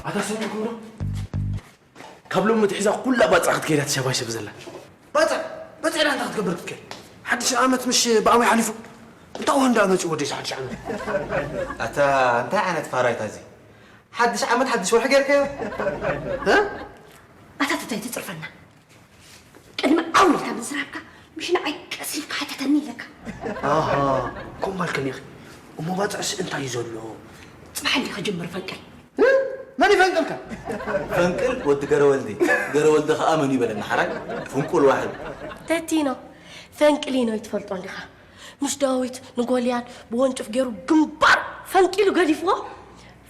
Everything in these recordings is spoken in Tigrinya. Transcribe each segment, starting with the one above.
ኣታ ሰሚዕኩም ዶ? ካብ ሎሚ ትሒዛ ኩላ ባጽዕ ክትከይዳ ትሸባሸብ ዘላ። ባጽዕ? ባጽዕ ኢላ እንታይ ክትገብር ክትከይድ? ሓድሽ ዓመት ምሽ ብኣመይ ሓሊፉ? እንታይ ወንዳ መጺኡ ወደይ ሓድሽ ዓመት? ኣታ እንታይ ዓይነት ፋራይታ እዚ? ሓድሽ ዓመት ሓድሽ ወርሒ ጌርካዮ? እ? ኣታ ተታይ ትጽርፈና። ቅድሚ ዓው ኢልካ ምዝራብካ፣ ምሽ ንዓይ ቀስ ኢልካ ሓተተኒ ኣለካ። ኣሃ፣ ከምኡ ማልከኒ ኢኺ። እሞ ባጽዕስ እንታይ እዩ ዘሎ? ጽባሕ እንዲ ክጅምር ፈንቅል። እ? መን ይፈንቅልካ? ፈንቅል ወዲ ገረወልዲ። ገረወልዲ ከኣ መን ይበለና ሓራይ? ፍንቁል ዋሕድ። ተቲኖ፣ ፈንቅሊኖ ይትፈልጦ እንዲኻ? ምስ ዳዊት ንጎልያድ ብወንጭፍ ገይሩ ግንባር ፈንቂሉ ገዲፍዎ።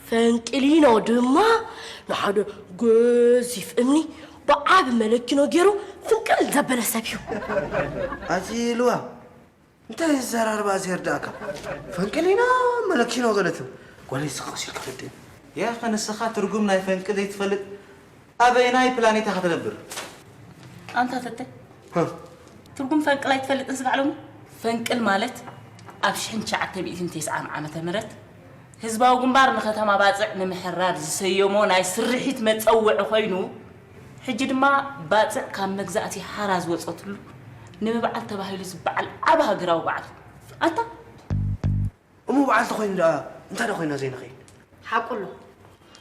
ፈንቅሊኖ ድማ ንሓደ ገዚፍ እምኒ ብዓቢ መለኪኖ ገይሩ ፍንቅል ዘበለ ሰብ እዩ። ኣቲ ልዋ፣ እንታይ ዘራርባ እዚ ይርዳእካ? ፈንቅሊኖ መለኪኖ ገለትም። ጓለይ ስቕ ሲልካ ፈድን። ያኸ ንስኻ ትርጉም ናይ ፈንቅል ዘይትፈልጥ ኣበይናይ ፕላኔት ኢኻ ትነብር? ኣንታ ተተ፣ ሀ። ትርጉም ፈንቅል ኣይትፈልጥን ስጋዕ ሎሚ? ፈንቅል ማለት ኣብ ሽሕን ትሽዓተ ሚእትን ተስዓን ዓመተ ምህረት ህዝባዊ ግንባር ንከተማ ባጽዕ ንምሕራር ዝሰየሞ ናይ ስርሒት መጸውዒ ኮይኑ፣ ሕጂ ድማ ባጽዕ ካብ መግዛእቲ ሓራ ዝወጸትሉ ንምብዓል ተባሂሉ ዝበዓል ዓቢ ሃገራዊ በዓል እዩ። ኣንታ እሞ በዓል ተኾይኑ ደኣ እንታይ ደኣ ኮይና ዘይንኸይድ? ሓቁ ኣሎ።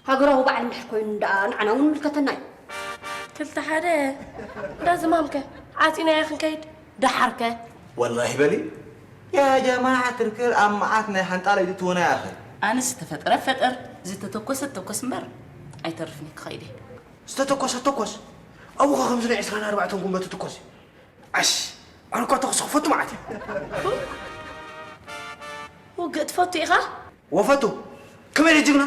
ሃገራዊ በዓል እንድሕር ኮይኑ ደኣ ንዓና እውን ምልከተና እዩ። ክልተ ሓደ እንዳ ዝማምከ ዓጺናዮ ክንከይድ ደሓርከ? ወላሂ በሊ ያ ጀማዓ ክርክር ኣብ መዓት ናይ ሓንጣል ኣይትእትውና ያኸ። ኣነ ዝተፈጠረ ፈጠር ዝተተኮሰ ተኮስ እምበር ኣይተርፍኒ ክኸይድ እየ። ዝተተኮሰ ተኮስ ኣብኡ ኸ ከምዚ ናይ ዕስራን ኣርባዕተን ጉንበት ትኮስ እዩ። ዓሽ ኣነ እኳ ተኹሲ ክፈቱ መዓት እዩ። ውግእ ትፈቱ ኢኻ? ወፈቱ ከመይ ኢለ ጅግና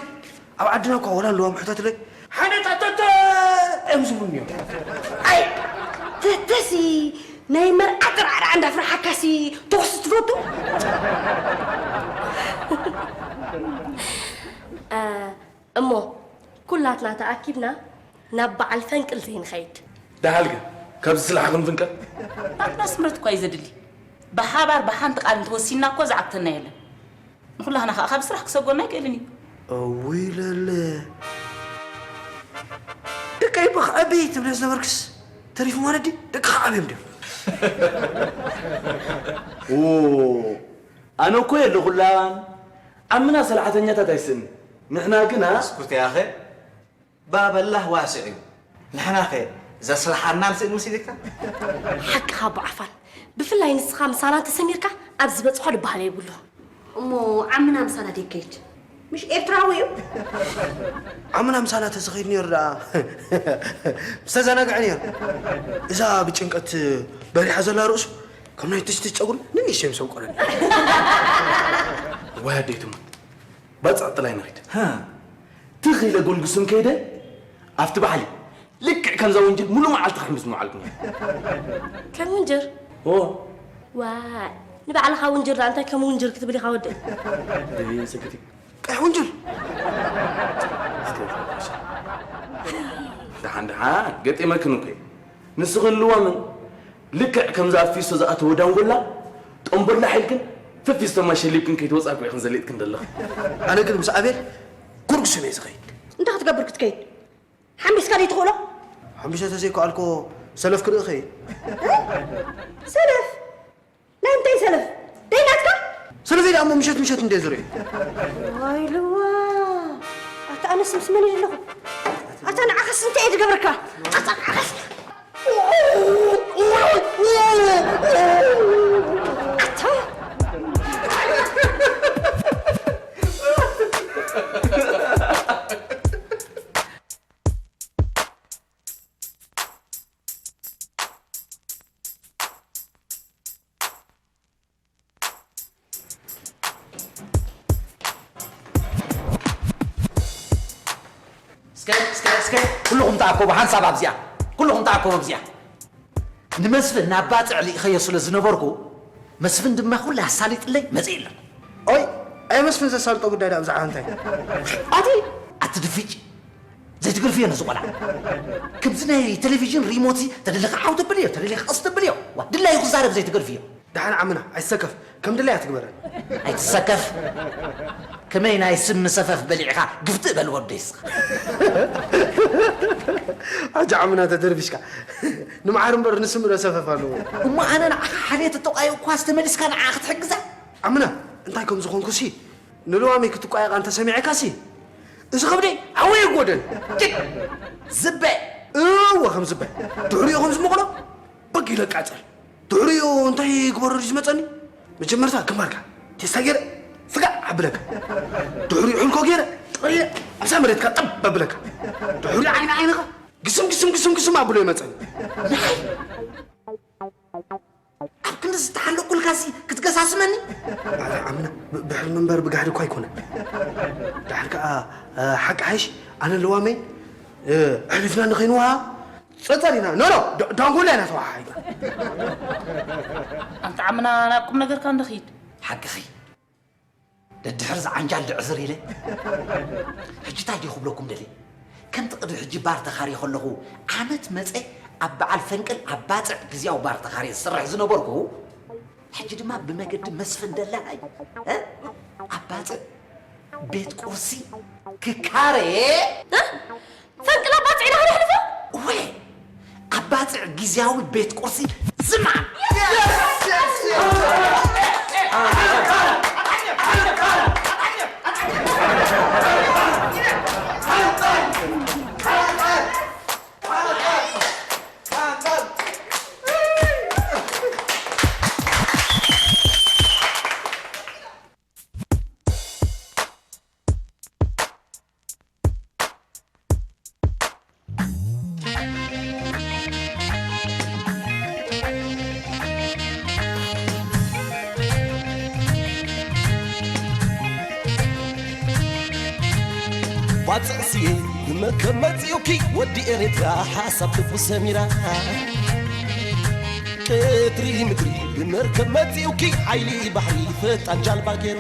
ኣብ ዓድና እኳ ወላ ኣለዋ ምሕተትለይ ሓደታተተ እዮም ዝብሉኒ እዮም። ኣይ ተተሲ ናይ መርዓ ጥራዕራዕ እንዳፍርሓካሲ ተኹሲ ትፈቱ? እ፣ እሞ ኩላትና ተኣኪብና ናብ በዓል ፈንቅል ዘይንኸይድ? ደሓል ግን ካብዚ ስላሕ ክንፍንቀል? ናትና ስምረት እኳ እዩ ዘድሊ። ብሓባር ብሓንቲ ቃል እንተወሲንና እኮ ዝዓግተና የለን። ንኹላህና ኸዓ ካብ ስራሕ ክሰጎና ኣይክእልን እዩ። እውይ ለለ ደቀይ በኽ ኣበይ ትብለ ዝነበርክስ ተሪፉ ማለት ድዩ? ደቅኻ ዓብዮም ድዮም? ኦ ኣነ እኮ የለኹላን ዓምና ሰላሕተኛታት ኣይስእን ንሕና ግና እስኩት ያኸ ባበላህ ዋስዕ እዩ። ንሕናኸ ዘስልሓና ንስእን መሲልካ? ሓቅኻ ኣቦ ዓፋን፣ ብፍላይ ንስኻ ምሳና እንተሰሚርካ ኣብ ዝበጽሖ ድበሃል የብሉን። እሞ ዓምና ምሳና ደይከይድ? ምሽ ኤርትራዊ እዩ? ዓምና ምሳና ተዝኸይድ ነይሩ ደኣ ምስተዘናግዐ ነይሩ። እዛ ብጭንቀት በሪሓ ዘላ ርእሱ ከም ናይ ትሽቲ ጨጉሪ ንንእሽተይ ምስ ኣውቀረኒ። ዋይ ኣደይ ትሙት። ባጽዕ ጥላይ ንኺድ። ሃ። ትኽ ኢለ ጎልጉስም ከይደ ኣብቲ ባሕሊ ልክዕ ከምዛ ውንጅል ሙሉ መዓልቲ ክሕምስ ምውዓልኩ። ከም ውንጅር? ኦ። ዋይ ንባዕልኻ ውንጅር ደኣ እንታይ ከም ውንጅር ክትብል ኢኻ ወደይ? ደይ ሰክቲ። ቀሕ ውንጅል። ደሓን ደሓን ገጢመክን እኮ እዩ። ንስኽን ልዋምን ልክዕ ከምዛ ኣብ ፊስቶ ዝኣተወ ዳንጎላ ጠምቦላ ሒልክን ፈፊስቶማ ሸሊብክን ከይትወጻ እኮ ኢኽን ዘሊጥክን ዘለኽን። ኣነ ግን ምስ ኣቤል ጎርጉስም እየ ዝኸይድ። እንታይ ክትገብር ክትከይድ? ሓምቢስካ ደይ ትኽእሎ? ሓምቢሰ ተዘይከኣልኮ ሰለፍ ክርኢ እኸይድ። ሰለፍ? ናይ እንታይ ሰለፍ? ደይ ናትካ? ሰለፈይ ደኣ እሞ ምሸት ምሸት እንደ ዝርኢ። ዋይ ልዋ። ኣታ ኣነስ ምስ መን እየ ዘለኹ? ኣታ ንዓኻስ እንታይ እየ ዝገብረካ? ኣታ ንዓኻስ ኣታ እስከ እስከ እስከ ኩልኹም ተኣከቡ ሓንሳብ ኣብዚኣ ኩልኹም ተኣከቡ ኣብዚኣ ንመስፍን ናብ ባፅዕ ልኢኸዮ ስለ ዝነበርኩ መስፍን ድማ ኩሉ ኣሳሊጥለይ መፅእ የለን ኦይ ኣይ መስፍን ዘሳልጦ ጉዳይ ዳ ብዛዕባ እንታይ ኣቲ ኣቲ ድፍጭ ዘይትገርፍዮ ነዚ ቆልዓ ከምዚ ናይ ቴሌቪዥን ሪሞት ተደለኻ ዓው ተብልዮ ተደለኻ ቀስ ተብልዮ ድላዩ ክዛረብ ዘይትገርፍዮ ደሓን ዓምና ኣይትሰከፍ ከም ድላያ ትግበረን ኣይትሰከፍ ከመይ ናይ ስሚ ሰፈፍ በሊዕኻ ግፍጥእ በል ወደይ እስኻ። ኣጃ ዓምና ተደርቢሽካ። ንምዓር እምበር ንስሚ ዶ ሰፈፍ ኣለዎ? እሞ ኣነ ንዓኻ ሓልየ ተጠቋየ እኳስ ተመሊስካ ንዓ ክትሕግዛ? ዓምና እንታይ ከም ዝኾንኩ ሲ ንልዋመይ ክትቋየቓ እንተሰሚዐካ ሲ እዚ ኸብደይ ዓወይ ይጎደል። ጭቅ! ዝበ! እወ ከም ዝበ። ድሕሪኡ ከም ዝመቕሎ በግ ኢለ ቃጸል። ድሕሪኡ እንታይ ይግበሮ ድዩ ዝመጸኒ? መጀመርታ ግንባርካ ቴስታ ገይረ ፍጋዕ ኣብለካ። ድሕሪኡ ሕልኮ ገይረ ጥቕየ ኣብዛ መሬትካ ጠብ ኣብለካ። ድሕሪኡ ዓይኒ ዓይንኻ ግስም ግስም ግስም ግስም ኣብሎ ይመጸኒ። ኣብ ክንዲ ዝተሓለቁልካሲ ክትገሳስመኒ? ኣረ ዓምና ብሕልሚ እምበር ብጋህዲ እኳ ኣይኮነ። ድሓር ከኣ ሓቂ ሓይሽ ኣነ ልዋመይ ኣሕሊፍና ንኸይንወሃ ጸጸር ኢና ኖኖ ዳንጎላ ኢና ተወሓሓይና። ኣንታ ዓምና ናብ ቁም ነገርካ እንድኺድ። ሓቅኺ። ደድሕር ዝዓንጃል ድዕዝር ኢለ ሕጂ እንታይ ድዩ ክብለኩም ደልየ ከምቲ ቅድሚ ሕጂ ባር ተኻርየ ከለኹ ዓመት መፀ ኣብ በዓል ፈንቅል ኣብ ባፅዕ ግዝያዊ ባር ተኻርየ ዝሰርሕ ዝነበርኩ ሕጂ ድማ ብመገዲ መስፍን ደላላይ ኣብ ባፅዕ ቤት ቁርሲ ክካረ ፈንቅል ኣብ ባፅዕ ኢና ክነሕልፎ? እወ፣ ኣብ ባፅዕ ግዝያዊ ቤት ቁርሲ ዝማም። ባጽዕ ስየ ብመርከብ መጺኡኪ ወዲ ኤርትራ ሓሳብ ልቡ ሰሚራ ቀትሪ ምድሪ ብመርከብ መጺኡኪ ሓይሊ ባሕሪ ፈጣን ጃልባ ገይሩ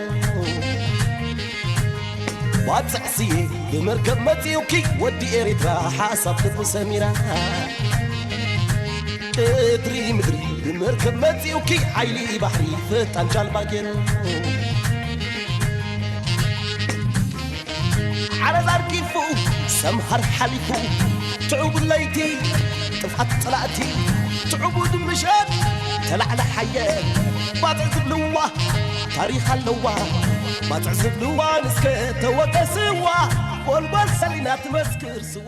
ባጽዕ ስየ ብመርከብ መጺኡኪ ወዲ ኤሪትራ ሓሳብ ልቡ ሰሚራ ቀትሪ ምድሪ ብመርከብ መጺኡኪ ሓይሊ ባሕሪ ፈጣን ጃልባ ገይሩ ዓረር ኣርጊፉ ሰምሃር ሓሊፉ ትዕቡ ለይቲ ጥፍኣት ጸላእቲ ትዕቡድ ምሸት ተላዕለ ሓየት ባጽዕ ዝብልዋ ታሪኽ ኣለዋ ባጽዕ ዝብልዋ ንስከ ተወቀስዋ ጎልጎል ሰሊና ትመስክር ስዋ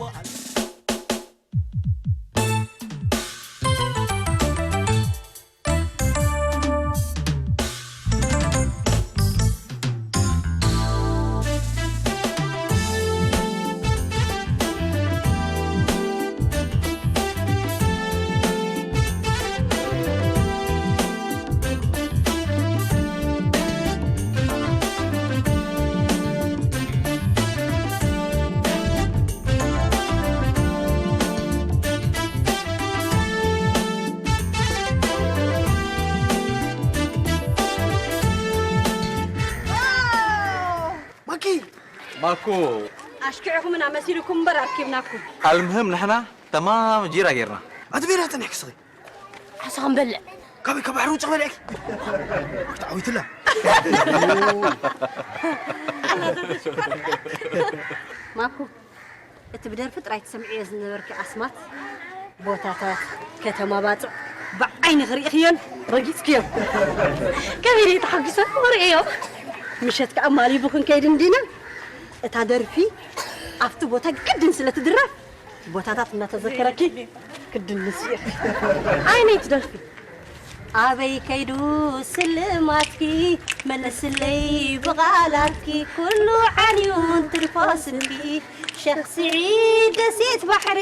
ማኪ ማኩ ኣሽኪዕኹምና መሲልኩም እምበር ኣርኪብናኩም። ኣልምህም ንሕና ተማም ጂራ ጌርና። ኣቲ ቤላ ተንሕኪ ስኺ ዓሳ ክንበልዕ። ካበይ ካብ ባሕሪ ውጭ ክበልዕኪ? ኣቲ ዓዊትላ። ማኩ እቲ ብደርፊ ጥራይ ትሰምዕዮ ዝነበርኪ ኣስማት፣ ቦታታት፣ ከተማ ባጽዕ ብዓይንኺ ርኢኽዮን ረጊጽክዮን። ከመይ ደይ ተሓጒሰ ክርእዮ። ምሸት ከኣ ማሊቡ ክንከይድ እንዲና። እታ ደርፊ ኣብቲ ቦታ ግድን ስለ ትድረፍ ቦታታት እናተዘከረኪ ክድንስ ኢኺ። ኣየነይቲ ደርፊ? ኣበይ ከይዱ ስልማትኪ መለስለይ ብቓላትኪ ኩሉ ዓንዩ እንትርፎ ስምኪ ሸኽ ስዒድ ደሴት ባሕሪ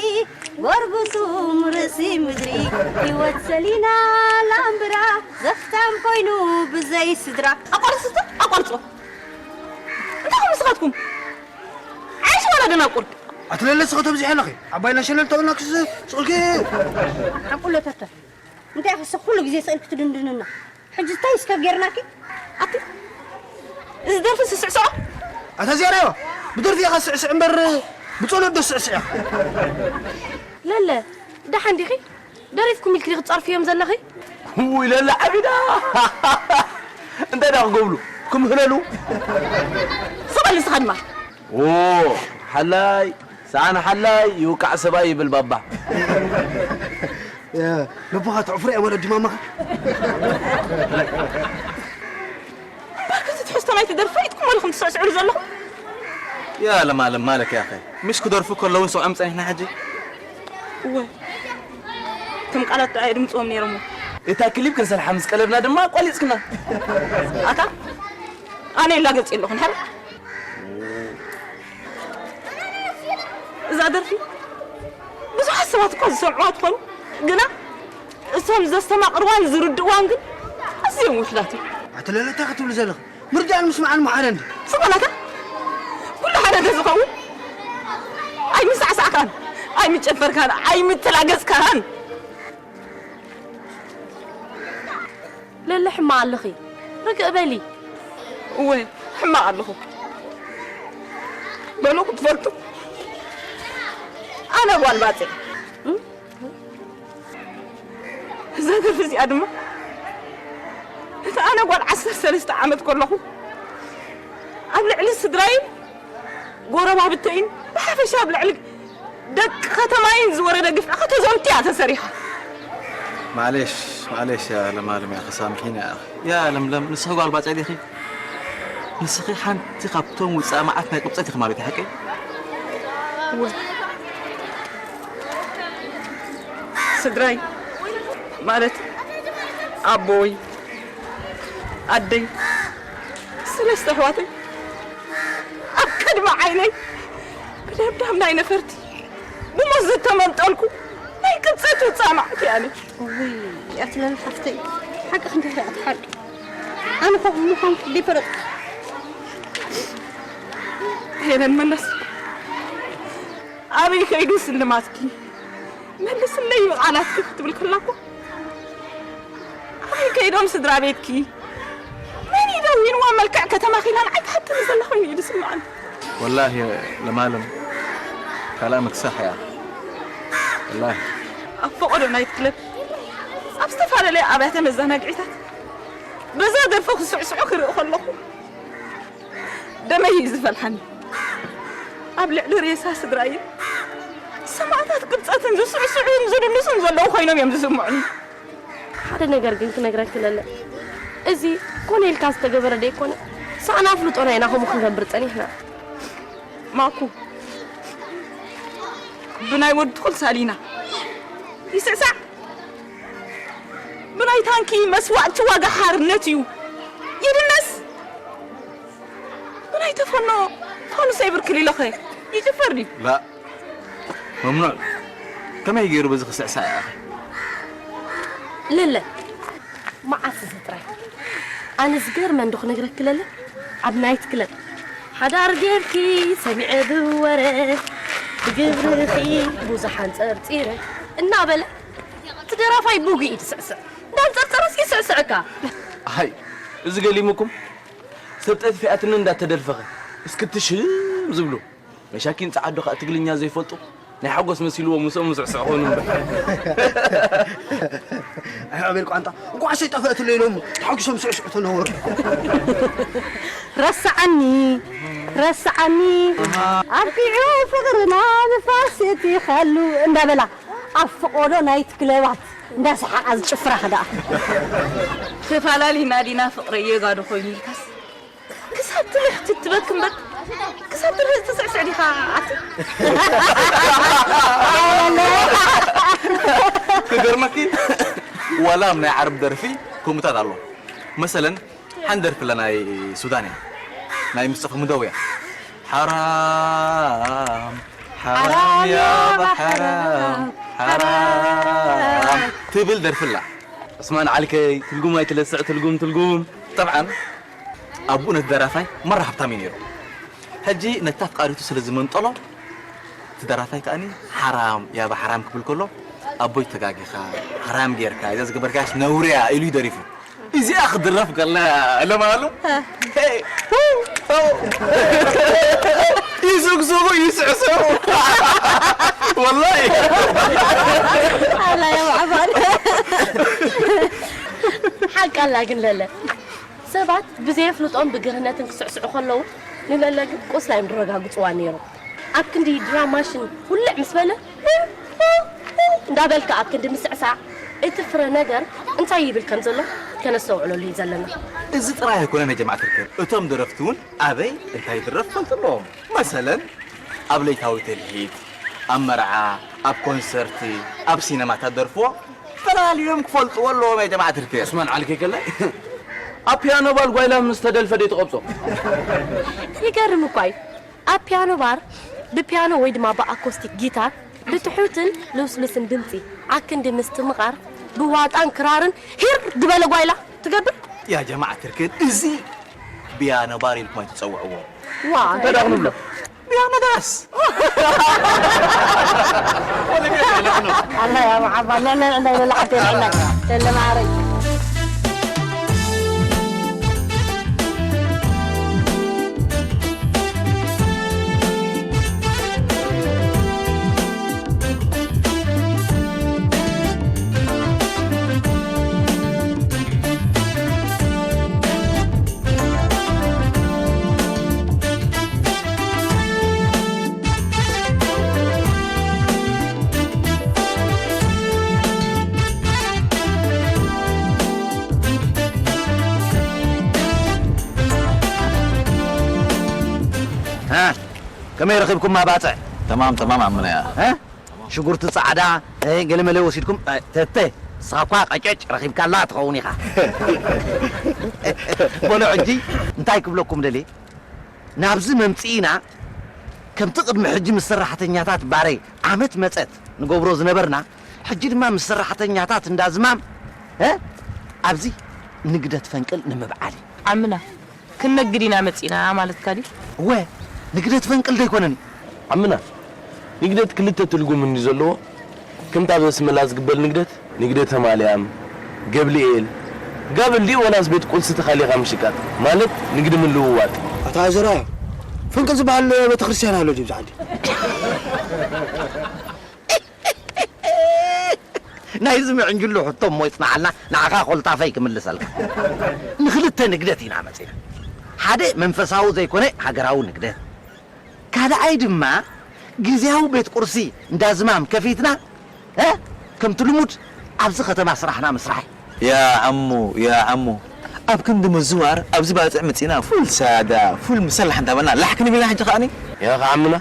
ጎርጉሱም ርእሲ ምድሪ ህይወት ሰሊና ላምብራ ዘኽታም ኮይኑ ብዘይ ስድራ ኣቋርጽ ኣቋርጾ እንታይ ንስኻትኩም ዓይሽ ዋላ ደናቁር ኣትለለ ስኸ ተብዚሐ ኣለኺ ዓባይና ሸለል ተውና ክስ ስቕልኪ ሓቁለተተ እንታይ ኢኺ ኩሉ ግዜ ስእል ክትድንድንና ሕጂ እንታይ እስከ ጌርናኪ ኣቲ እዚ ደርፊ ስስዕስዖ ኣታ ዜራዮ ብደርፊ ኢኻ ስዕስዕ እምበር ብጸሎት ዶ ስዕስዕ ኢኻ ለለ ደሓን ዲኺ ደሪፍኩም ኢልኪ ክትጸርፍዮም ዘለኺ ውይ ለለ ዓቢዳ እንታይ ዳ ክገብሩ ክምህለሉ ንስኻ ድማ። ዎ፣ ሓላይ፣ ሰኣን ሓላይ ይውቃዕ ሰብኣይ ይብል ባባ። እ፣ ልብኻ ተዕፍሮ እያ ማለት ድማማኻ። እምበርከ እቲ ትሕዝቶ ናይቲ ደርፊ ፈሊጥኩሞ ዲኹም ትስዕስዑሉ ዘለኹም? ያ ለማለም ማለክ ያኸ። ምሽ ክደርፉ ከለውን ሰምዖም ጸኒሕና ሕጂ። እወ። እቶም ቃላት ደኣ የድምጽዎም ነይሮም። እታ ክሊፕ ክንሰርሓ ምስ ቀለብና ድማ ኣቋሊጽክና። ኣታ ኣነ ይላገጽ የለኹን፣ ሓር። እዛ ደርፊ ብዙሓት ሰባት እኳ ዝሰምዕዋ ትኾኑ፣ ግና እቶም ዘስተማቕርዋን ዝርድእዋን ግን ኣዝዮም ውሑዳት እዮም። ኣቲ ለለ እንታይ ክትብሉ ዘለኺ? ምርዳእን ምስማዕን እሞ ሓደ እንዲ። ዝኾነ ከ ኩሉ ሓደ እንተ ዝኸውን ኣይምሳዕሳዕካን፣ ኣይምጨፈርካን፣ ኣይምተላገጽካን። ለለ ሕማቕ ኣለኺ። ርግእ በሊ። እወ፣ ሕማቕ ኣለኹ። በሉ ክትፈልጡ። ኣነ ጓል ባጽዕ። እዛ ደርፊ እዚኣ ድማ እታ ኣነ ጓል ዓሰርተ ሰለስተ ዓመት ከለኹ ኣብ ልዕሊ ስድራይን ጎረባብተይን ብሓፈሻ ኣብ ልዕሊ ደቂ ከተማይን ዝወረደ ግፍዒ ከተዘንቱ እያ ተሰሪሓ። ማዕሌሽ፣ ማዕሌሽ፣ ያ ለማለም፣ ያ ክሳምሒና፣ ያ፣ ያ ለምለም፣ ንስኺ ጓል ባጽዕ ዲኺ? ንስኺ ሓንቲ ካብቶም ውጻእ መዓት ናይ ቅብጸት ኢኺ ማለት እዩ፣ ሓቀይ? እወ። ስድራይ ማለት ኣቦይ፣ ኣደይ፣ ሰለስተ ኣሕዋተይ ኣብ ቅድሚ ዓይነይ ብደብዳብ ናይ ነፈርቲ ብሞት ዝተመንጠልኩ ናይ ቅብጸት ውጻእ መዓት እየ ኣነ። እውይ፣ ኣቲ ለለ ሓፍተይ፣ ሓቂ ክንዲ ኢኺ ኣቲ ሓቂ። ኣነ እኮ ምዃንኩ ደይፈለጥኩ። ሄለን መለስ፣ ኣበይ ከይዱ ስልማትኪ? መልስለይ ብቓላትኪ ክትብል ከላ እኮ፣ ኣበይ ከይዶም ስድራ ቤትኪ? መን እዩ ደዊንዋ? መልክዕ ከተማኺ ኢላ ንዓይ ትሓተኒ ዘላ ኮይኑ እዩ ዝስምዓኒ። ወላሂ ለማለም ካልኣ ምክሳሕ እያ። ወላሂ። ኣብ ፈቐዶ ናይት ክለብ፣ ኣብ ዝተፈላለያ ኣብያተ መዘናግዒታት በዛ ደርፊ ክስዕስዑ ክርኢ ከለኹ ደመይ እዩ ዝፈልሓኒ። ኣብ ልዕሊ ሬሳ ስድራይን ሰማእታት ቅብጸትን ዝስዕስዑን ዝድንሱን ዘለዉ ኮይኖም እዮም ዝስምዑኒ። ሓደ ነገር ግን ክነግረኪ ለለ፣ እዚ ኮነ ኢልካ ዝተገበረ ደይኮነ፣ ሳእና ኣፍልጦና ኢና ከምኡ ክንገብር ጸኒሕና። ማኩ፣ ብናይ ወዲ ትኹል ሳሊና ይስዕሳዕ፣ ብናይ ታንኪ መስዋእቲ ዋጋ ሓርነት እዩ ይድነስ፣ ብናይ ተፈኖ ፋኑስ ኣይብርክል ኢለኸ ይጭፈር ድዩ? ላ፣ መምኑዕ። ከመይ ገይሩ በዚ ክስዕሳዕ ይኣኽል? ለለ፣ መዓስ እዚ ጥራይ? ኣነ ዝገርመ እንዶ ክነግረኪ ለለ፣ ኣብ ናይት ክለብ ሓዳር ጌርኪ ሰሚዐ ብወረ፣ ብግብርኺ ብዙሕ ኣንጸርጺረ እናበለ፣ እቲ ደራፋይ ብጉ ኢድ ስዕስዕ እንዳንጸርጸረስ ይስዕስዐካ። ኣይ፣ እዚ ገሊሙኩም? ሰብ ጠፊኣትኒ እንዳተደልፈኸ እስክትሽም ዝብሉ መሻኪን ጸዓዱ ከኣ ትግርኛ ዘይፈልጡ ናይ ሓጎስ መሲልዎም ምስኦም ዝስዕስዑ ኾኑ እምበር። ኣይ ኣቤል ቋንጣ፣ እንቋዕ ሰይጠፈእትለይ ኢሎም ተሓጒሶም ስዕስዑ ተነወሩ። ረስዓኒ፣ ረስዓኒ፣ ኣብቂዑ ፍቕርና ንፋስ የእቲኻሉ እንዳበላ ኣብ ፈቐዶ ናይት ክለባት እንዳሰሓቓ ዝጭፍራ ከደኣ። ተፋላሊና ዲና ፍቕረይ የጋዶ ኮይኑ ኢልካስ ክሳብ ትልሕቲ ትበክ እምበር ክሳብ ትልሕቲ ትስዕስዕ ዲኻ ኣቲ? ክገርመኪ ዋላ ኣብ ናይ ዓረብ ደርፊ ከምኡታት ኣሎ። መሰለን ሓንቲ ደርፊ ኣላ ናይ ሱዳን እያ። ናይ ምስጠፋ ሙደው እያ። ሓራም ሓራም ሓራም ያባ ያባ ሓራም ሓራም ሓራም ትብል ደርፊ ኣላ። ዑስማን ዓልከይ ትልጉም ኣይትለስዕ ትልጉም ትልጉም። ጠብዓን ኣቡኡ ነቲ ደራፋይ መራ ሃብታም እዩ ነይሩ። ሕጂ ነታ ኣፍቃሪቱ ስለ ዝመንጠሎ እቲ ደራፋይ ከኣኒ ሓራም ያባ ሓራም ክብል ከሎ ኣቦይ ተጋጊኻ ሓራም ጌርካ እዛ ዝገበርካስ ነውሪ እያ ኢሉ እዩ ደሪፉ። እዚኣ ክድረፍ ከላ ለማሉ ይስግስጉ ይስዕስዑ። ወላሂ ኣላ የማዕባል ሓቂ ኣላ ግን ለለ ሰባት ብዘየፍልጦም ብግህነትን ክስዕስዑ ከለዉ፣ ንለለ ግን ቁስላ እዮም ድረጋግጽዋ ነይሮም። ኣብ ክንዲ ድራም ማሽን ውልዕ ምስ በለ፣ እንዳበልካ ኣብ ክንዲ ምስዕሳዕ፣ እቲ ፍረ ነገር እንታይ ይብል ከም ዘሎ ከነስተውዕለሉ እዩ ዘለና። እዚ ጥራይ ኣይኮነን ያ ጀማዓ ትርክብ፣ እቶም ደረፍቲ እውን ኣበይ እንታይ ይድረፍ ፈልጡ ኣለዎም። መሰለን ኣብ ለይታዊ ትልሂት፣ ኣብ መርዓ፣ ኣብ ኮንሰርት፣ ኣብ ሲነማ ተደርፎ ፈላልዮም ክፈልጥዎ ኣለዎም ያ ጀማዓ ትርክብ። ዑስማን ዓሊ ከይከላይ ኣብ ፒያኖ ባር ጓይላ ምስ ተደልፈ ደይ ትቐብጾ። ይገርም እኳ እዩ። ኣብ ፒያኖ ባር ብፒያኖ ወይ ድማ ብኣኮስቲክ ጊታር ብትሑትን ልስሉስን ድምጺ ዓክንዲ ምስትምቓር ብዋጣን ክራርን ሂር ዝበለ ጓይላ ትገብር። ያ ጀማዓ ትርክብ፣ እዚ ፒያኖ ባር ኢልኩም ኣይትጸውዕዎ። ዋ እንታይ ደኣ ክንብሎ? ፒያኖ ዳስ። ኣላ ያ መሓባ ለለ እንዳይ ለለ ሓቴ ለለ ለለ ማረይ። ها، ከመይ ረኺብኩማ ባጽዕ? ተማም፣ ተማም ኣምነያ። እ? ሽጉርቲ ጻዕዳ፣ እ፣ ገለመለ ወሲድኩም፣ እ፣ ተተ፣ ንስኻ እኳ ቀጨጭ ረኺብካላ ትኸውን ኢኻ። በሉ ሕጂ እንታይ ክብለኩም ደልየ? ናብዚ መምጽኢና ከምቲ ቅድሚ ሕጂ ምስ ሰራሕተኛታት ባረይ ዓመት መጸት ንገብሮ ዝነበርና፣ ሕጂ ድማ ምስ ሰራሕተኛታት እንዳዝማም፣ እ፣ ኣብዚ ንግደት ፈንቅል ንምብዓል እዩ። ዓምና፣ ክንነግድ ኢና መጺና ማለትካ ድዩ? እወ፣ ንግደት ፈንቅል ዶ ኣይኮነን እዩ? ዓምና፣ ንግደት ክልተ ትርጉም እንዲ ዘለዎ፣ ከምታ በስመላ ዝግበር ንግደት፣ ንግደተ ማልያም፣ ገብልኤል፣ ጋብል ድዩ ወላስ ቤት ቁልሲ ተኻሊኻ ምሽቃጥ? ማለት ንግዲ ምልውዋጥ። ኣታ ዘርኣያ፣ ፈንቅል ዝበሃል ቤተክርስትያን ኣሎ ድዩ ኣብዚ ዓዲ? ናይዚ ምዕንጅሉ ሕቶ እሞ ይጽንሓልና፣ ንዓኻ ኮልታፈይ ክምልሰልካ። ንኽልተ ንግደት ኢና መጺና። ሓደ መንፈሳዊ ዘይኮነ ሃገራዊ ንግደት፣ ካልኣይ ድማ ግዝያዊ ቤት ቁርሲ እንዳ ዝማም ከፊትና፣ እ፣ ከምቲ ልሙድ ኣብዚ ከተማ ስራሕና ምስራሕ። ያ ዓሙ፣ ያ ዓሙ፣ ኣብ ክንዲ ምዝዋር ኣብዚ ባጽዕ መጺና ፉል ሳዳ፣ ፉል ምሰላሕ እንዳበልና ላሕ ክንብል ኢና ሕጂ ከኣኒ። ያ ከዓምና፣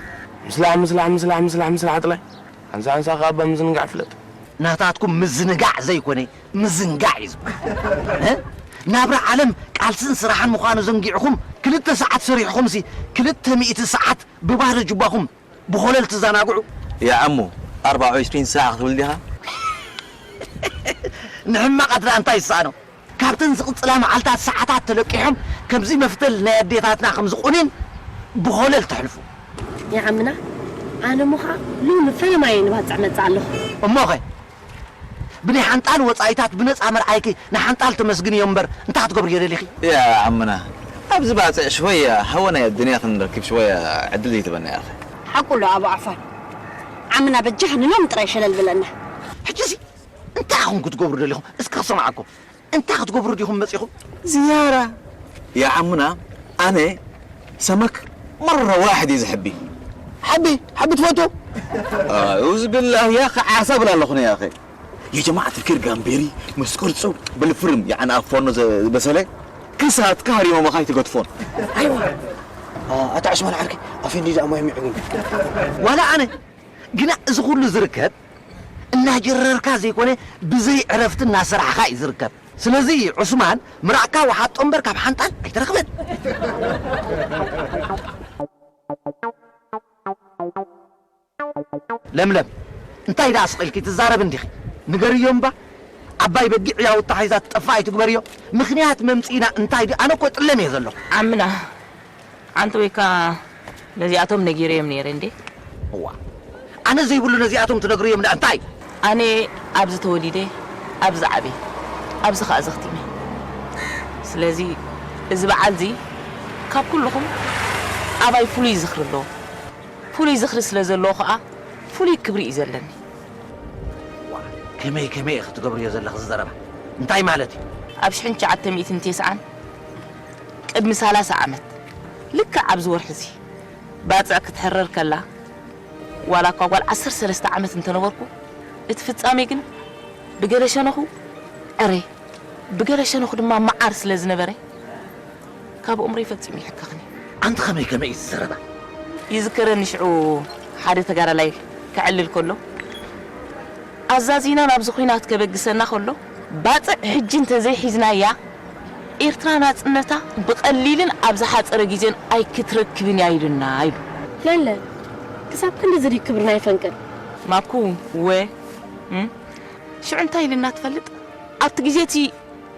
ምስላሕ፣ ምስላሕ፣ ምስላሕ፣ ምስላሕ፣ ምስላሕ ጥላይ። ሓንሳ ሓንሳ ከኣ እባ ምዝንጋዕ ፍለጥ። ናታትኩም ምዝንጋዕ ዘይኮነ ምዝንጋዕ እዩ ዝበሃል። እ? ናብራ ዓለም ቃልስን ስራሕን ምዃኑ ዘንጊዕኹም ክልተ ሰዓት ሰሪሕኹምሲ ክልተ ሚእቲ ሰዓት ብባዶ ጅባኹም ብኾለል ትዘናግዑ። ያ ዓሙ፣ ኣርባዓ ወዒስፒን ሳዕ ክትብል ዲኻ? ንሕማቓት ደኣ እንታይ ይሰኣኖ? ካብተን ዝቕጽላ መዓልታት ሰዓታት ተለቂሖም ከምዚ መፍተል ናይ ኣዴታትና ከምዚ ቁኒን ብኾለል ተሕልፉ። ያ ዓምና፣ ኣነ እሞ ኸኣ ሎሚ ፈለማየ ንባጽዕ መጽእ ኣለኹ። እሞኸ? ብናይ ሓንጣል ወጻኢታት ብነጻ ምርኣይኪ ንሓንጣል ተመስግንዮ እምበር እንታይ ክትገብርዮ ደሊኺ? ያ ዓምና፣ ኣብዚ ባጽዕ ሽወያ ሃወናይ ኣዱንያ ክንረክብ ሽወያ ዕድል ዘይትበና ኢኺ። ሓቁ ኣሎ ኣቡ ዓፋን። ዓምና በጃኻ ንሎሚ ጥራይ ሸለል ብለና። ሕጂሲ እንታይ ኢኹም ክትገብሩ ደሊኹም? እስኪ ክሰምዓኩም። እንታይ ክትገብሩ ዲኹም መጺኹም? ዝያራ። ያ ዓምና፣ ኣነ ሰመክ መረ ዋሕድ እየ ዝሕቢ። ሓቢ፣ ሓቢ ትፈቱ? ኣዑዝ ቢላህ፣ ያ ኸ ዓሳ ብል ኣለኹ ነ፣ ያ ኸ። የጀማዓት ልኪር ጋምቤሪ ምስ ቅርጹ ብልፍርም፣ ያዕኒ ኣብ ፎርኖ ዘ-፣ ዝበሰለ ክሳትካ ሃሪሞ መኻይ ትገድፎን። ኣይዋ። ኣ-፣ ኣታ ዕስማን ዓርኪ፣ ኣፌንዲ ደኣ ማይ ሚዕጉን። ዋላ ኣነ፣ ግና እዚ ኩሉ ዝርከብ እናጀረርካ ዘይኮነ ብዘይ ዕረፍቲ እናሰራሕኻ እዩ ዝርከብ። ስለዚ ዑስማን ምራቕካ ወሓጦ እምበር ካብ ሓንጣል ኣይተረኽበን። ለምለም እንታይ ደኣ ስቕ ኢልኪ ትዛረብ እንዲኺ? ንገርዮ እምባ ዓባይ በጊዕ ያውታ ሒዛ ትጠፍእ ኣይትግበርዮ። ምኽንያት መምጺእና እንታይ ድዩ? ኣነ እኮ ጥለም እየ ዘለኹ። ዓምና ኣንተ ወይካ ነዚኣቶም ነጊረዮም ነይረ እንዴ? እዋ ኣነ ዘይብሉ ነዚኣቶም ትነግርዮም ደኣ እንታይ? ኣነ ኣብዚ ተወሊደ፣ ኣብዚ ዓብየ፣ ኣብዚ ኸኣ ዘኽቲመ። ስለዚ እዚ በዓል እዚ ካብ ኩልኹም ኣባይ ፍሉይ ዝኽሪ ኣለዎ። ፍሉይ ዝኽሪ ስለ ዘለዎ ኸኣ ፍሉይ ክብሪ እዩ ዘለኒ። እዋ ከመይ ከመይ ኢኺ ትገብርዮ ዘለኺ እዚ ዘረባ? እንታይ ማለት እዩ? ኣብ ሽሕን ትሽዓተ ሚእትን ተስዓን ቅድሚ ሰላሳ ዓመት ልክዕ ኣብዚ ወርሒ እዚ ባጽዕ ክትሕረር ከላ፣ ዋላ እኳ ጓል ዓሰርተ ሰለስተ ዓመት እንተነበርኩ፣ እቲ ፍጻሜ ግን ብገለ ሸነኹ ዕረ፣ ብገለ ሸነኹ ድማ መዓር ስለ ዝነበረ፣ ካብ ኣእምሮይ ፈጺሙ ይሕከኽኒ። ኣንቲ ከመይ ከመይ እዩ ዝዘረባ? ይዝከረኒ ሽዑ ሓደ ተጋዳላይ ክዕልል ከሎ፣ ኣዛዚና ናብዚ ኲናት ከበግሰና ከሎ፣ ባጽዕ ሕጂ እንተዘይሒዝናያ፣ ኤርትራ ናጽነታ ብቐሊልን ኣብ ዝሓጸረ ግዜን ኣይክትረክብን እያ ኢሉና ኢሉ። ለለ፣ ክሳብ ክንድዚ ድዩ ክብርና ይፈንቅል? ማኩ፣ ወ፣ እም? ሽዑ እንታይ ኢልና ትፈልጥ? ኣብቲ ግዜ እቲ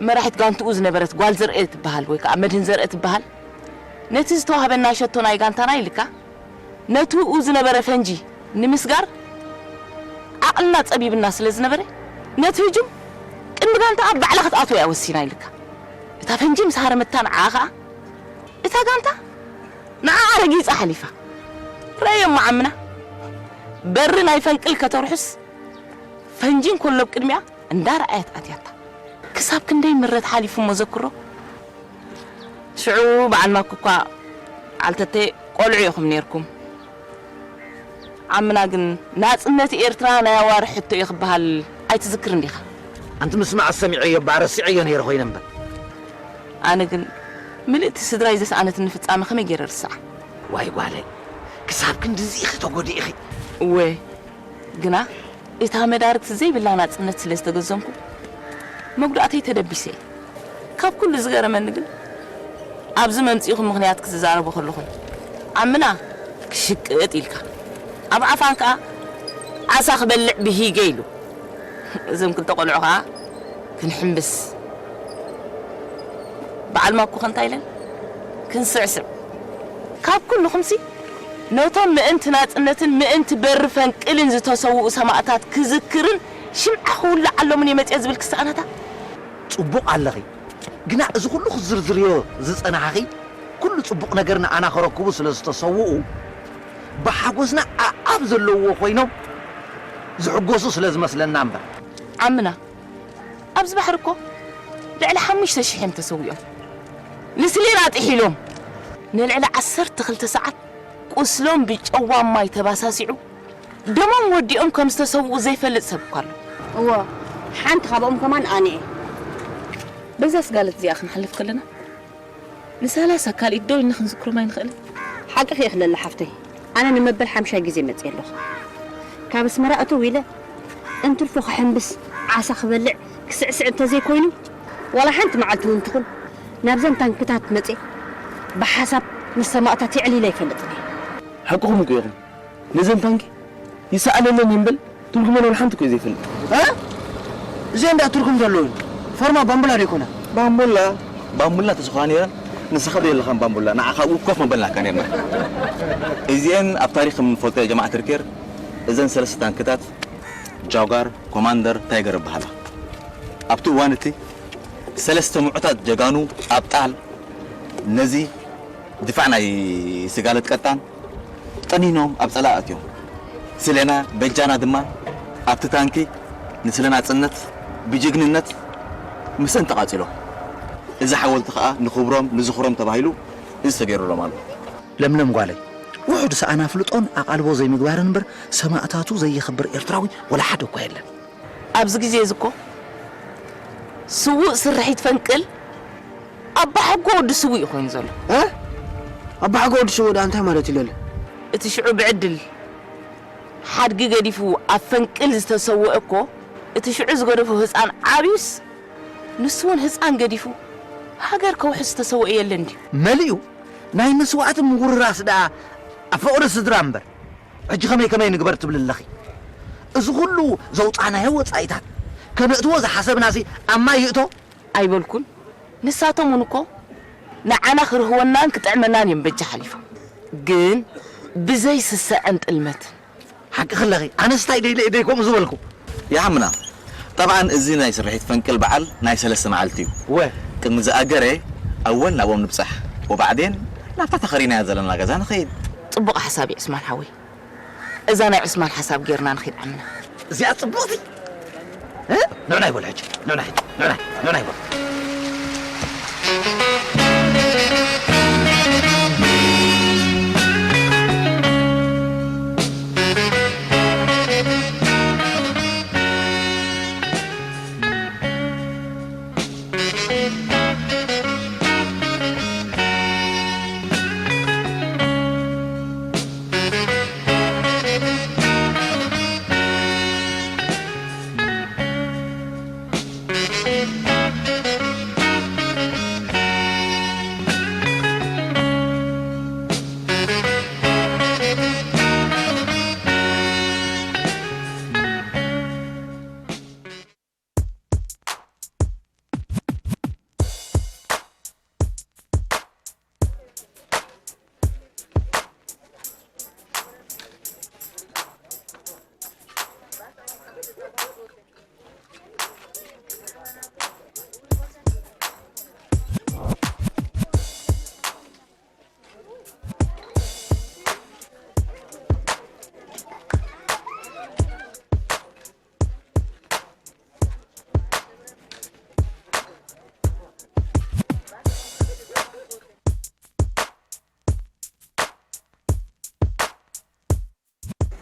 መራሒት ጋንትኡ ዝነበረት ጓል ዘርኤ ትበሃል ወይ ከዓ መድህን ዘርኤ ትበሃል፣ ነቲ ዝተዋህበና ሸቶ ናይ ጋንታና ኢልካ፣ ነቲ ብኡ ዝነበረ ፈንጂ ንምስጋር ዓቕልና ጸቢብና ስለ ዝነበረ፣ ነቲ ህጁም ቅድሚ ጋንታኣ ባዕላ ክትኣትዎ እያ ወሲና ኢልካ። እታ ፈንጂ ምስ ሃረመታ ንዓኣ ኸኣ፣ እታ ጋንታ ንዓኣ ረጊጻ ሓሊፋ። ረኣዮም መዓምና፣ በሪ ናይ ፈንቅል ከተርሑስ፣ ፈንጂ እንከሎ ኣብ ቅድሚኣ እንዳ ረኣየት ኣትያታ። ክሳብ ክንደይ ምረት ሓሊፉ እሞ ዘክሮ። ሽዑ በዓል ማኩ እኳ፣ ዓልተቴ፣ ቆልዑ ኢኹም ኔርኩም። ዓምና ግን ናጽነት ኤርትራ ናይ ኣዋርሕ ሕቶ እዩ ክበሃል ኣይትዝክርን ዲኻ? ኣንቲ ምስማዕ ሰሚዐዮ እባ ረሲዐዮ ነይረ ኮይነ እምበር። ኣነ ግን ምልእቲ ስድራይ ዘስኣነትኒ ፍጻመ ከመይ ገይረ ርስዓ? ዋይ ጓለይ፣ ክሳብ ክንድዚ ኢኺ ተጎዲእኺ። እወ፣ ግና እታ መዳርግቲ ዘይብላ ናጽነት ስለ ዝተገዘምኩ፣ መጉዳእተይ ተደቢሰ። ካብ ኩሉ ዝገረመኒ ግን፣ ኣብዚ መምጺእኹም ምኽንያት ክትዛረቡ ከለኹም፣ ዓምና ክሽቅጥ ኢልካ፣ ኣብ ዓፋን ከኣ ዓሳ ክበልዕ ብሂገ ኢሉ። እዞም ክልተ ቆልዑ ከኣ ክንሕምብስ። በዓል ማኩ ከ እንታይ ኢለን? ክንስዕስዕ። ካብ ኩልኹምሲ፣ ነቶም ምእንቲ ናጽነትን ምእንቲ በሪ ፈንቅልን ዝተሰውኡ ሰማእታት ክዝክርን ሽምዓ ክውልዓሎምን እየ መጽየ ዝብል ክሰኣናታ። ጽቡቕ ኣለኺ። ግና እዚ ኩሉ ክትዝርዝርዮ ዝጸናሕኺ፣ ኩሉ ጽቡቕ ነገር ንኣና ከረክቡ ስለ ዝተሰውኡ፣ ብሓጎስና ኣኣብ ዘለውዎ ኮይኖም ዝሕጎሱ ስለ ዝመስለና እምበር። ዓምና፣ ኣብዚ ባሕሪ እኮ ልዕሊ ሓሙሽተ ሽሕ እዮም ተሰዊኦም። ንስሌና ጥሒሎም። ንልዕሊ ዓሰርተ ክልተ ሰዓት ቁስሎም ብጨዋ ማይ ተባሳሲዑ፣ ደሞም ወዲኦም ከም ዝተሰውኡ ዘይፈልጥ ሰብ እኳ ኣሎ። እወ፣ ሓንቲ ካብኦም ከማን ኣነ እየ። በዛ ስጋለት እዚኣ ክንሓልፍ ከለና፣ ንሰላሳ ካልኢት ደው ኢልና ክንዝክሮም ኣይንኽእልን። ሓቅኺ ኢኺ ለለ ሓፍተይ። ኣነ ንመበል ሓምሻይ ግዜ መጽየ ኣለኹ። ካብ ኣስመራ እትው ኢለ እንትርፎ ክሕምብስ፣ ዓሳ ክበልዕ፣ ክስዕስዕ እንተዘይኮይኑ፣ ዋላ ሓንቲ መዓልቲ እውን ትኹን ናብዘን ታንክታት መጽየ ብሓሳብ ምስ ሰማእታት የዕሊለ ኣይፈልጥን እየ። ሓቅኹም እኮ ኢኹም። ነዘን ታንኪ ይሰኣለለን እምበል ትርጉመን ዋላ ሓንቲ እኮ እዩ ዘይፈልጥ። እ? እዚአን ደኣ ትርጉም ዘለወን ፎርማ ባምቡላ ዶ ይኮና? ባምቡላ፣ ባምቡላ ተስፋ ነይረን፣ ንስኻ ዶ የለኻን ባምቡላ፣ ንዓኻ ኣብኡ ኮፍ መበልናካ ነይርና። እዚአን ኣብ ታሪኽ ከም ንፈልጦ ጀማዓ ትርኬር፣ እዘን ሰለስተ ታንክታት ጃጓር፣ ኮማንደር፣ ታይገር ይበሃላ። ኣብቲ እዋን እቲ ሰለስተ ምዑታት ጀጋኑ ኣብጣል ነዚ ድፋዕ ናይ ስጋለት ቀጣን ጠኒኖም ኣብ ጸላኢ ኣትዮም። ስሌና በጃና ድማ ኣብቲ ታንኪ ንስለ ናጽነት ብጅግንነት ምስእን ተቓጺሎም። እዚ ሓወልቲ ከኣ ንኽብሮም ንዝኽሮም ተባሂሉ እዚ ተገይሩሎም ኣሎ። ለምለም ጓለይ፣ ውሑድ ሰኣን ኣፍልጦን ኣቓልቦ ዘይምግባርን እምበር ሰማእታቱ ዘየኽብር ኤርትራዊ ወላ ሓደ እኳ የለን። ኣብዚ ግዜ እዚ እኮ ስዉእ ስርሒት ፈንቅል ኣባሓጎ ወዲ ስዉእ እዩ ኮይኑ ዘሎ። እ? ኣባሓጎ ወዲ ስዉእ ደኣ እንታይ ማለት እዩ ለለ? እቲ ሽዑ ብዕድል ሓድጊ ገዲፉ ኣብ ፈንቅል ዝተሰወአ እኮ፣ እቲ ሽዑ ዝገደፎ ህጻን ዓብዩስ፣ ንሱ እውን ህጻን ገዲፉ ሃገር ከውሕስ ዝተሰወአ የለን ድዩ? መሊኡ ናይ መስዋእቲ ምውርራስ ደኣ ኣብ ፍቕሪ ስድራ እምበር። ሕጂ ከመይ ከመይ ንግበር ትብል ኣለኺ? እዚ ኩሉ ዘውጻእናዮ ወጻኢታት ከነእትዎ ዝሓሰብናሲ ኣብ ማይ ይእቶ? ኣይበልኩን። ንሳቶም እውን እኮ ንዓና ክርህወናን ክጥዕመናን እዮም በጃ ሓሊፎም። ግን ብዘይ ስሰዐን ጥልመትን። ሓቂ ክለኺ፣ ኣነስ እንታይ ደይለ እየ ደይ ከምኡ ዝበልኩ? ይሓምና። ጠብዓን እዚ ናይ ስርሒት ፈንቅል በዓል ናይ ሰለስተ መዓልቲ እዩ። ወ። ቅድሚ ዝኣገረ ኣወል ናብኦም ንብጻሕ። ወባዕዴን ናብታ ተኸሪናያ ዘለና ገዛ ንኸይድ። ጽቡቕ ሓሳብ እዩ ዑስማን ሓወይ። እዛ ናይ ዑስማን ሓሳብ ጌርና ንኺድ ዓምና። እዚኣ ጽቡቕቲ። እ? ንዑና ይበሉ ሕጂ። ንዑና ሕጂ። ንዑና፣ ንዑና ይበሉ።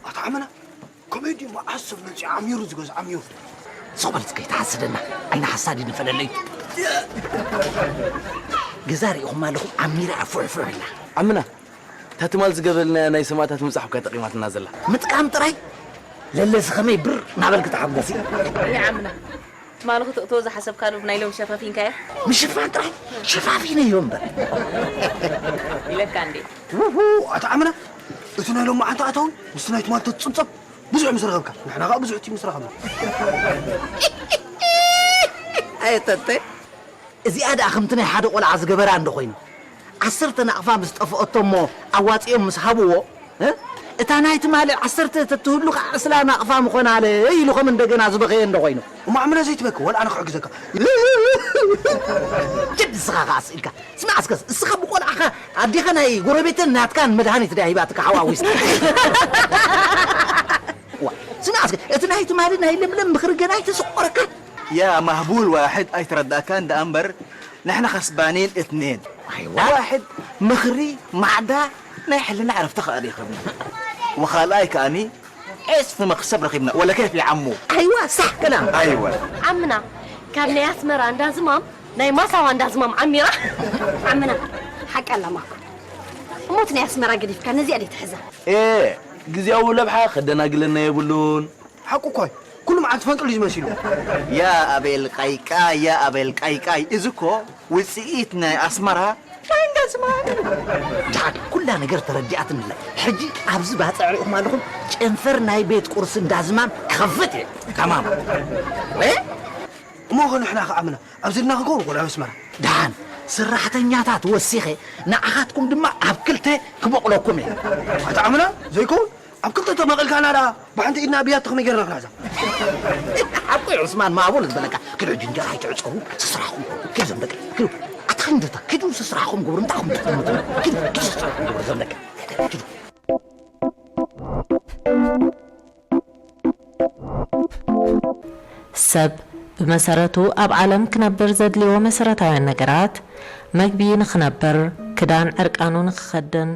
ኣታ ዓመና፣ ኮሜዲ መዓስ ሰብ መፂኡ ዓሚሩ ዝገዝእ ዓሚሩ። ሶበል ከይትሓስደና፣ ዓይኒ ሓሳድ እዩ ንፈለለይ። ገዛ ርኢኹም ኣለኹም፣ ዓሚራ እያ ፍሕፍሕ ኢላ። ዓመና፣ እታ ትማል ዝገበልናያ ናይ ሰማእታት ምብጻሕ እኳ ጠቒማትና ዘላ። ምጥቃም ጥራይ? ለለስ ኸመይ ብር እናበልክ ተሓጎሲ። ይዓምና። ትማሊ ክትእትዎ ዝሓሰብካሉ ብናይ ሎም ሸፋፊንካዮ? ምሽፋን ጥራይ? ሸፋፊነዮ እምበር። ኢለካ እንዴ? ውሁ፣ ኣታ ዓምና፣ እቲ ናይ ሎም መዓልቲ ኣታዊ ምስቲ ናይ ትማል ተትጽብጸብ ብዙሕ ምስ ረኸብካ፣ ንሕና ኸኣ ብዙሕ እቲ ምስ ረኸብና። ኣየተተ፣ እዚኣ ደኣ ከምቲ ናይ ሓደ ቆልዓ ዝገበራ እንዶ ኾይኑ፣ ዓሰርተ ናቕፋ ምስ ጠፍኦቶ እሞ ኣዋጺኦም ምስ ሃብዎ፣ እ? እታ ናይ ትማሊ ዓሰርተ ተትህሉ ኸዓ ዕስራ ናቕፋ ምኾና ኣለ ኢሉ ከም እንደገና ዝበኸየ እንዶ ኾይኑ። እሞ ዓምና ዘይትበኪ፣ ወላ ኣነ ክሕግዘካ። ጭድ ንስኻ ኸዓ ስኢልካ። ስማዕ እስከ፣ እስኻ ብቆልዓኻ ኣዴኻ ናይ ጎረቤትን ናትካን መድሃኒት ድያ ሂባትካ ሓዋዊስ? ዋ፣ ስማዕ እስከ፣ እቲ ናይ ትማሊ ናይ ለምለም ምኽሪ ገና ኣይተሰቆረካን? يا مهبول واحد ኣይተረዳእካን ደኣ እምበር ንሕና ከስባኔን እትኔን። ኣይዋ። واحد ምኽሪ ማዕዳ ናይ ሕልና ዕረፍቲ ከኣ ረኺብና። ወኻልኣይ ከኣኒ ዒስፊ መኽሰብ ረኺብና። ወላ ኬፍ ይዓሙ። ኣይዋ፣ ሳሕ ከላም። ኣይዋ። ዓምና፣ ካብ ናይ ኣስመራ እንዳ ዝማም ናይ ማሳዋ እንዳ ዝማም ዓሚራ። ዓምና፣ ሓቂ ኣለማኩ። እሞ እቲ ናይ ኣስመራ ገዲፍካ ነዚኣ ደይ ትሕዛ? ኤ፣ ግዜያዊ ለብሓ ከደናግለና የብሉን። ሓቁ እኮ እዩ። ኩሉ መዓልቲ ፈንቅል እዩ ዝመሲሉ። ያ ኣቤል ቃይቃይ፣ ያ ኣቤል ቃይቃይ። እዚ እኮ ውጽኢት ናይ ኣስመራ ናይ እንዳ ዝማም እዩ። ደሓን ኩላ ነገር ተረዲኣትኒ ኣላ። ሕጂ ኣብዚ ባጽዕ ርኢኹም ኣለኹም፣ ጨንፈር ናይ ቤት ቁርሲ እንዳ ዝማም ክኸፍት እየ። ተማም። ወይ? እሞ ኸ ንሕና ኸዓ ምና ኣብዚ ኢልና ክንከውን እኮ ኣብ ኣስመራ። ደሓን ሰራሕተኛታት ወሲኸ ንዓኻትኩም ድማ ኣብ ክልተ ክመቕለኩም እየ። ኣታ ዓምና ዘይከውን ኣብ ክልተ ተመቒልካና ደኣ ብሓንቲ ኢድና ብያቲ ከመይ ጌርና ክንሕዛ? ሓቁ እዩ ዑስማን ማቡል ዝበለካ። ክዱ ሕጂ እንጀራ ኣይትዕጸዉ፣ ስስራኹም ግበሩ። ክዱ ዘም ደቂ፣ ክዱ። ኣታ ክንደታ፣ ክዱ ስስራኹም ግበሩ፣ እንታይ ኹም ትጥምቱ? ክዱ፣ ክዱ ስስራኹም ግበሩ ዘም ደቂ። ክዱ። ሰብ ብመሰረቱ ኣብ ዓለም ክነብር ዘድልዮ መሰረታውያን ነገራት፣ መግቢ ንኽነብር፣ ክዳን ዕርቃኑ ንኽኸድን፣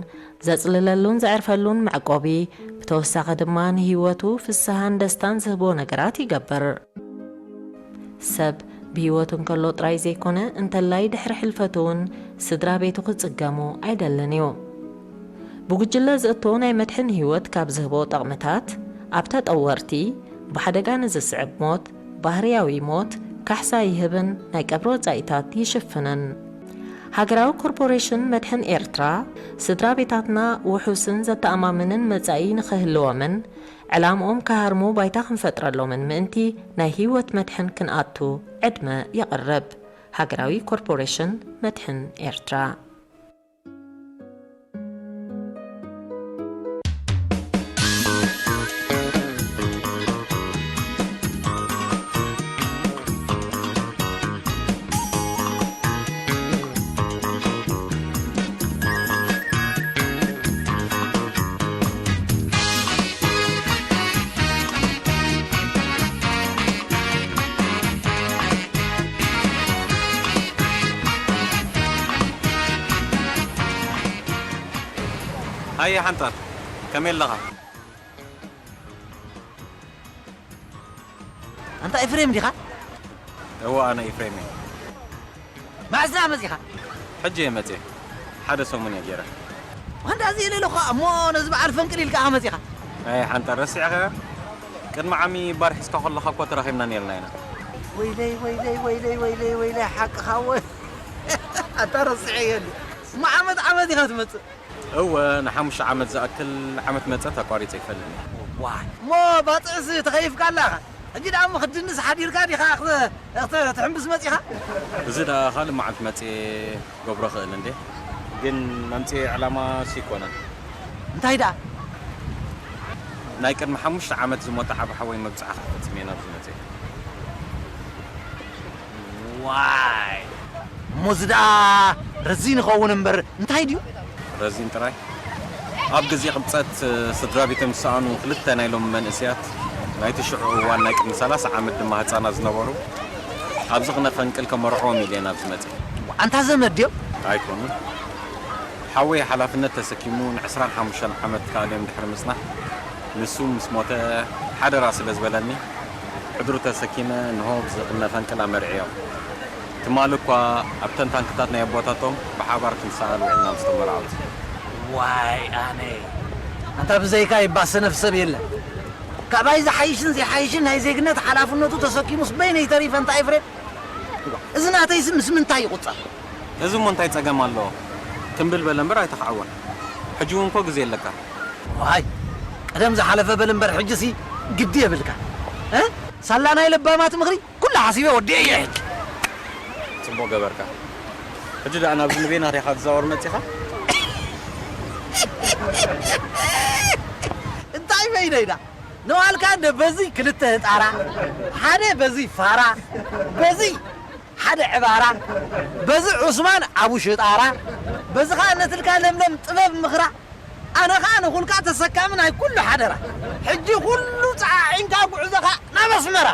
ዘጽልለሉን ዘዕርፈሉን መዕቆቢ፣ ብተወሳኺ ድማ ንህይወቱ ፍስሃን ደስታን ዝህቦ ነገራት ይገብር። ሰብ ብህይወቱ እንከሎ ጥራይ ዘይኮነ፣ እንተላይ ድሕሪ ሕልፈቱ እውን ስድራ ቤቱ ክጽገሙ ኣይደልን እዩ። ብጉጅለ ዝእቶ ናይ መድሕን ህይወት ካብ ዝህቦ ጠቕምታት፣ ኣብ ተጠወርቲ፣ ብሓደጋ ንዝስዕብ ሞት፣ ባህርያዊ ሞት፣ ካሕሳ ይህብን ናይ ቀብሪ ወጻኢታት ይሽፍንን። ሃገራዊ ኮርፖሬሽን መድሕን ኤርትራ፣ ስድራ ቤታትና ውሑስን ዘተኣማምንን መጻኢ ንኽህልዎምን፣ ዕላምኦም ክሃርሙ ባይታ ክንፈጥረሎምን ምእንቲ ናይ ህይወት መድሕን ክንኣቱ ዕድመ የቕርብ። ሃገራዊ ኮርፖሬሽን መድሕን ኤርትራ። ሃየ ሓንጣል፣ ከመይ ኣለኻ? ኣንታ ኤፍሬም ዲኻ? እወ፣ ኣነ ኤፍሬም እየ። መዓስ ደኣ መጺኻ? ሕጂ እየ መጺአ። ሓደ ሰሙን እየ ገይረ። ዋንዳ እዚ ኢለ ኣለኹ እሞ ነዚ በዓል ፈንቅል ኢልካ ኢኻ መጺኻ? ኣይ፣ ሓንጣል ረሲዕኻዮ? ቅድሚ ዓሚ ባር ሒዝካ ከለኻ እኮ ተራኺብና ነይርና ኢና። ወይለይ፣ ወይለይ፣ ወይለይ፣ ወይለይ፣ ወይለይ፣ ሓቅኻ እወ። ኣታ ረሲዐዮ እንዲ። እሞ ዓመት ዓመት ኢኻ ትመጽእ። እወ፣ ንሓሙሽተ ዓመት ዝኣክል ዓመት መጸት ኣቋሪጸ ይፈልጥ። ዋይ እሞ ባፅዕስ ተኸይፍካ ኣላ ኢኻ። ሕጂ ደኣ እሞ ክትድንስ ሓዲርካ ዲኻ ክተ- ክተ- ትሕምብስ መፂኻ? እዚ ደኣ ካልእ መዓልቲ መጽየ ገብሮ ክእል እንዴ። ግን መምጽኤ ዕላማ ሲ ይኮነን። እንታይ ደኣ? ናይ ቅድሚ ሓሙሽተ ዓመት ዝሞተ ዓቢ ሓወይ መብጽዓ ክፈጽም እየ ናብዚ መጽየ። ዋይ እሞ እዚ ደኣ ረዚን ይኸውን እምበር እንታይ ድዩ? ረዚን ጥራይ። ኣብ ግዜ ቅብጸት ስድራ ቤቶም ዝሰኣኑ ክልተ ናይ ሎሚ መንእሰያት፣ ናይቲ ሽዑ እዋን ናይ ቅድሚ ሰላሳ ዓመት ድማ ህጻናት ዝነበሩ፣ ኣብዚ ቅነ ፈንቅል ከመርዕዎም ኢለ ናብዚ መጽየ። ኣንታ ዘመድ ድዮም? ኣይኮኑን። ሓወይ ሓላፍነት ተሰኪሙ ንዕስራን ሓሙሽተን ዓመት ካልዮም ድሕሪ ምጽናሕ፣ ንሱ ምስ ሞተ ሓደራ ስለ ዝበለኒ፣ ሕድሩ ተሰኪመ እንሆ ኣብዚ ቅነ ፈንቅል ኣመርዕዮም። ትማሊ እኳ ኣብተን ታንክታት ናይ ኣቦታቶም ብሓባር ክንሰኣል ውዒልና ምስቶም መርዓውቲ። ዋይ ኣነ ኣንታ ብዘይካ ይባሰ ነፍሰብ የለን። ካባይ ዝሓይሽን ዘይሓይሽን ናይ ዜግነት ሓላፍነቱ ተሰኪሙስ በይነይ ተሪፈ እንታይ ፍሬ? እዚ ናተይስ ምስ ምንታይ ይቑጸር? እዚ እሞ እንታይ ጸገም ኣለዎ? ትምብል በለ እምበር ኣይተኻዕወን። ሕጂ እውን እኮ ግዜ ኣለካ። ዋይ ቀደም ዝሓለፈ በል እምበር ሕጂሲ ግዲ የብልካ። እ? ሳላ ናይ ለባማት ምኽሪ ኩሉ ሓሲበ ወዲኤ እየ ሕጂ። ጽቡቕ ገበርካ። ሕጂ ደኣ ናብዚ ንቤና ዲኻ ትዛወር መጺኻ? እንታይ በይነይዳ? ነዋልካ እንደ በዚ ክልተ ህጣራ፣ ሓደ በዚ ፋራ፣ በዚ ሓደ ዕባራ፣ በዚ ዑስማን ኣቡ ሽጣራ፣ በዚ ኸዓ ነትልካ ለምለም ጥበብ ምኽራ፣ ኣነ ኸዓ ንኹልካ ተሰካሚ ናይ ኩሉ ሓደራ። ሕጂ ኩሉ ጸዓዒንካ ጉዕዞኻ ናብ ኣስመራ።